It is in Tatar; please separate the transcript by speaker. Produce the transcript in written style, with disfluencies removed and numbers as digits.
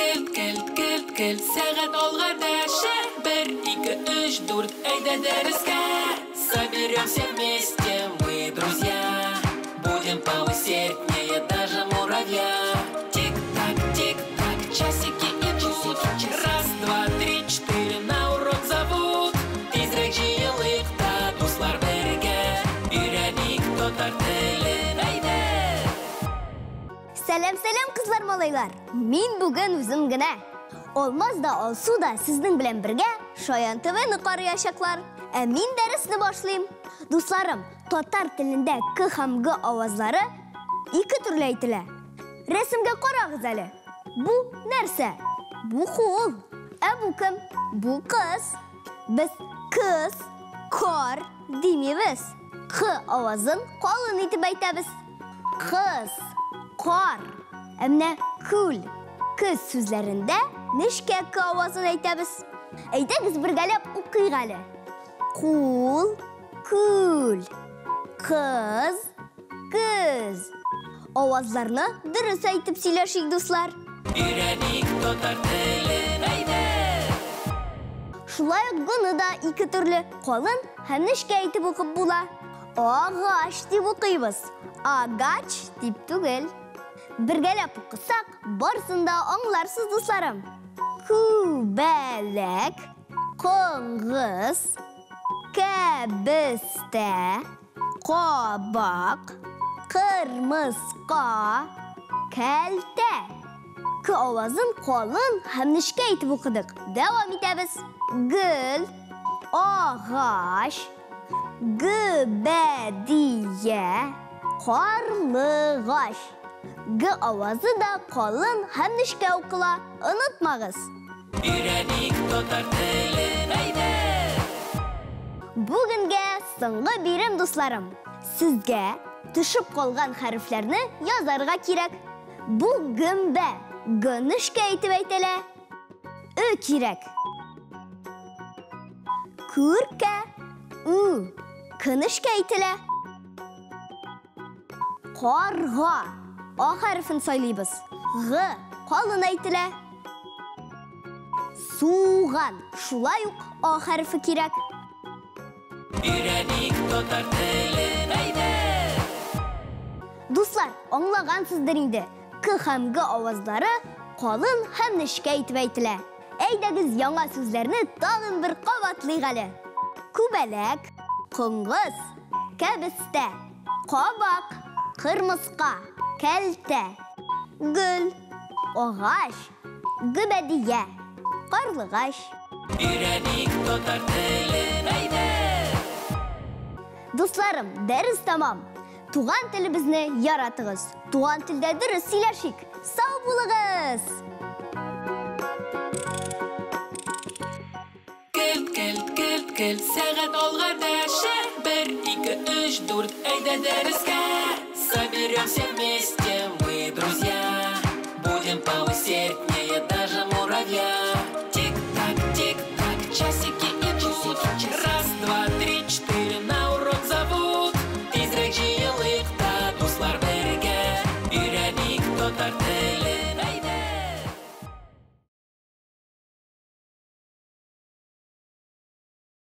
Speaker 1: Келт, келт, келт, келт, сәгать алга дәшә. 1, 2, 3, 4, әйдә дәрескә. Соберемся вместе, мы друзья. Будем поусерднее даже муравья. Тик-так, тик-так, часики идут. Раз, два, три, четыре, на урок зовут. Тизрәк җыелыйк та, дуслар бергә. Өйрәник татар телен, әйдә!
Speaker 2: Сәлам, сәлам, кызлар, малайлар. Мин бүген үзем генә. Алмаз да, Алсу да сезнең белән бергә Шаян ТВ-ны караячаклар. Ә мин дәресне башлыйм. Дусларым, татар телендә К һәм Г авазлары ике төрле әйтелә. Рәсемгә карагыз әле. Бу нәрсә? Бу кул. Ә бу кем? Бу кыз. Без кыз, кар димибез. К авазын калын итеп әйтәбез. Кыз, кар. Ә менә күл, көз сүзләрендә нечкә К авазын әйтәбез. Әйдәгез бергәләп укыйк әле. Кул, күл, кыз, көз. Авазларны дөрес әйтеп сөйләшик, дуслар.
Speaker 1: Өйрәник татар телен, әйдә!
Speaker 2: Шулай ук Г-ны да ике төрле калын һәм нечкә итеп укып була. Агач дип укыйбыз, агач дип түгел. Бергәләп укысак, барысын да аңларсыз, дусларым. Күбәләк, коңгыз, кәбестә, кабак, кырмыска, кәлтә. К авазын калын һәм нечкә итеп укыдык. Дәвам итәбез. Гөл, агач, гөбәдия, карлыгач. Г авазы да калын һәм нечкә укыла. Онытмагыз.
Speaker 1: Өйрәник татар телен, әйдә!
Speaker 2: Бүгенгә соңгы бирем, дусларым. Сезгә төшеп калган хәрефләрне язарга кирәк. Бу гөмбә. Г нечкә итеп әйтелә. Ö кирәк. Күркә. Ү. К нечкә әйтелә. Карга. А хәрефен сайлыйбыз. Г калын әйтелә. Суган. Шулай ук А хәрефе кирәк.
Speaker 1: Өйрәник татар телен, әйдә!
Speaker 2: Дуслар, аңлагансыздыр инде. К һәм Г авазлары калын һәм нечкә итеп әйтелә. Әйдәгез яңа сүзләрне тагын бер кабатлыйк әле. Күбәләк, коңгыз, кәбестә, кабак, кырмыска, кәлтә, гөл, агач, гөбәдия, карлыгач.
Speaker 1: Өйрәник татар телен, әйдә!
Speaker 2: Дусларым, дәрес тәмам. Туган телебезне яратыгыз. Туган телдә дөрес сөйләшик. Сау булыгыз!
Speaker 1: Келт, келт, келт, келт, сәгать алга дәшә. 1, 2, 3, 4, әйдә дәрескә. Соберемся вместе, мы друзья. Будем поусерднее даже муравья.